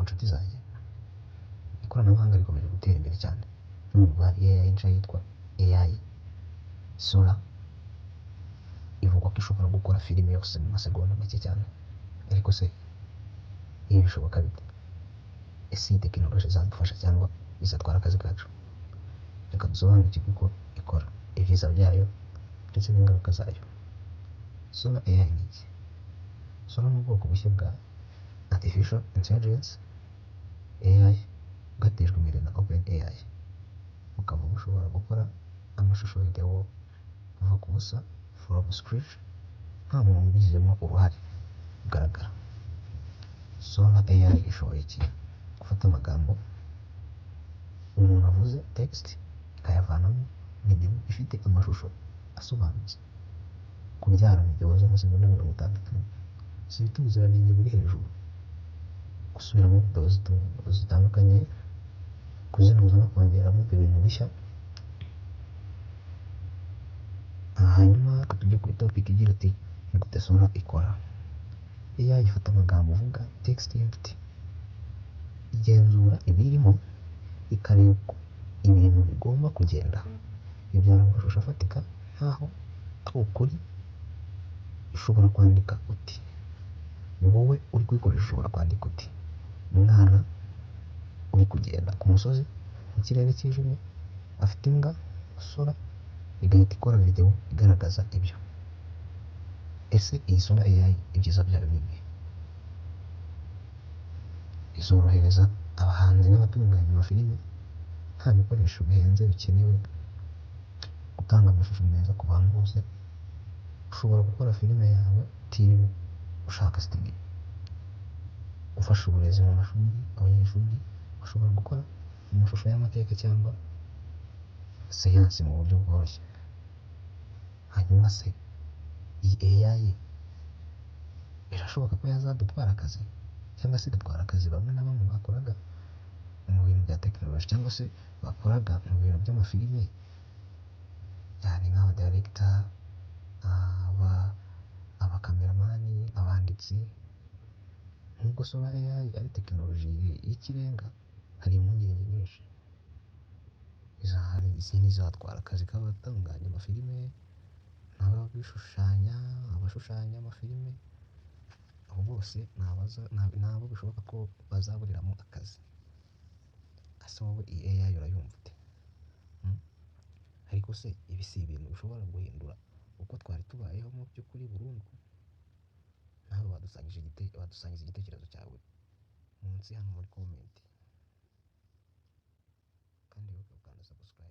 Muraho nshuti zanjye, ikoranabuhanga rikomeje gutera imbere cyane. None ubu hari AI nshya yitwa AI Sora, ivugwa ko ishobora gukora filime yose mu masegonda make cyane. Ariko se ibi bishoboka bite? Ese iyi tekinoloji izadufasha cyangwa izatwara akazi kacu? Reka dusobanukirwe uko ikora, ibyiza byayo ndetse n'ingaruka zayo. Sora AI ni iki? Sora ni ubwoko bushya bwa Artificial Intelligence AI bwatejwe imbere na OpenAI, bukaba bushobora gukora amashusho, video kuva ku busa, from scratch, nta muntu ubigizemo uruhare bugaragara. Sora AI ishoboye iki? Gufata amagambo umuntu avuze, text, ikayavanamo video ifite amashusho asobanutse, kubyara video z'amasegonda 60 zifite ubuziranenge buri hejuru, gusubiramo video zitandukanye, kuzinoza no kongeramo ibintu bishya. Hanyuma reka tujye kuri topic igira iti: "Ni gute Sora ikora?" AI ifata amagambo uvuga, text input, igenzura ibirimo, ikareba uko ibintu bigomba kugenda, ibyara amashusho afatika nkaho ari ukuri. Ushobora kwandika uti, wowe uri kuyikoresha ushobora kwandika uti: "Umwana uri kugenda ku musozi mu kirere cyijimye afite imbwa." Sora igahita ikora video igaragaza ibyo. Ese iyi Sora AI ibyiza byayo ni ibihe? Izorohereza abahanzi n'abatunganya amafilime, nta bikoresho bihenze bikenewe. Gutanga amashusho meza ku bantu bose, ushobora gukora filime yawe utiriwe ushaka studio. Gufasha uburezi mu mashuri, abanyeshuri bashobora gukora amashusho y'amateka cyangwa siyansi mu buryo bworoshye. Hanyuma se iyi AI birashoboka ko yazadutwara akazi, cyangwa se igatwara akazi bamwe na bamwe bakoraga mu bintu bya tekinoloji cyangwa se bakoraga mu bintu by'amafilime, cyane nk'aba director, abakameramani, abanditsi? Nubwo Sora AI ari tekinoloji y'ikirenga, hari impungenge nyinshi. Izindi izatwara akazi k'abatunganya amafilime n'ababishushanya, abashushanya amafilime, abo bose ni abo bishoboka ko bazaburiramo akazi. Ese wowe iyi AI urayumva ute? Ariko se ibi si ibintu bishobora guhindura uko twari tubayeho mu by'ukuri burundu? Nawe wadusangiza igitekerezo cyawe munsi hano muri comment, kandi wibuke gukanda subscribe.